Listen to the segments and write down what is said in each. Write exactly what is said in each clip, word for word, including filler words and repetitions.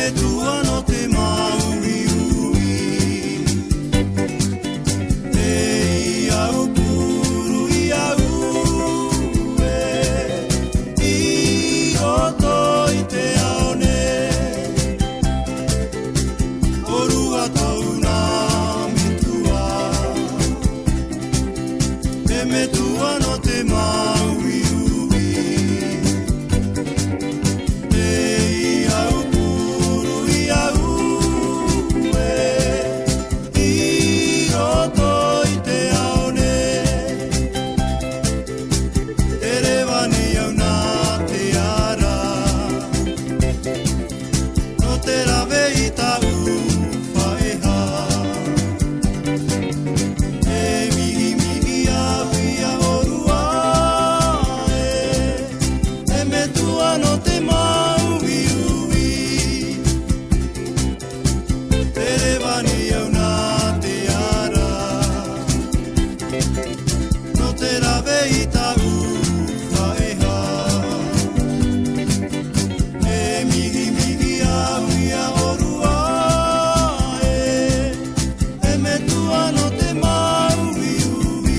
Metua nō te māuiui. Tei aupuru i a au ē, i roto i te ao nei. ʻOrua tōu nā metua, e metua nō te māuiui. Tei aupuru i a au ē, i roto i te ao nei. Te reva nei au nā te ara, nō te rave i tāʻu faʻeha. E mihi, mihi au i a ʻorua ē, e metua nō te māuiui. Te reva nei au nā te ara, nō te rave i tāʻu faʻeha. E mihi, mihi au i a ʻorua ē, e metua nō te māuiui.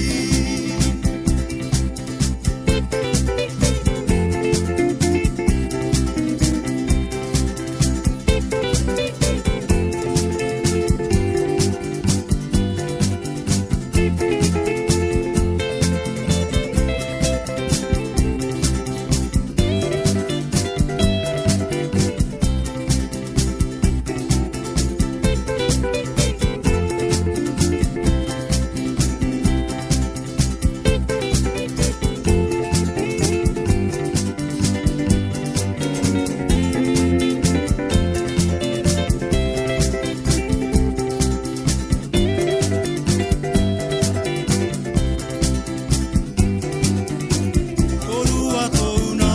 ʻOrua tōu nā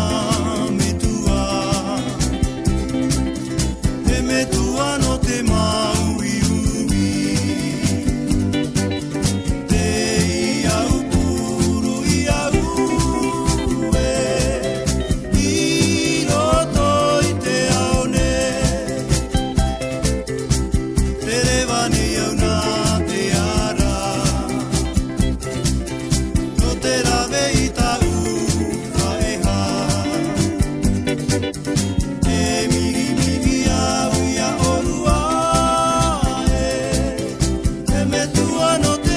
metua, e metua nō te māuiui. Tei aupuru i a au ē, i roto i te ao nei. Te reva nei au nā te ara, nō te rave i tāʻu faʻeha. E mihi, mihi au i a ʻorua ē, e metua nō te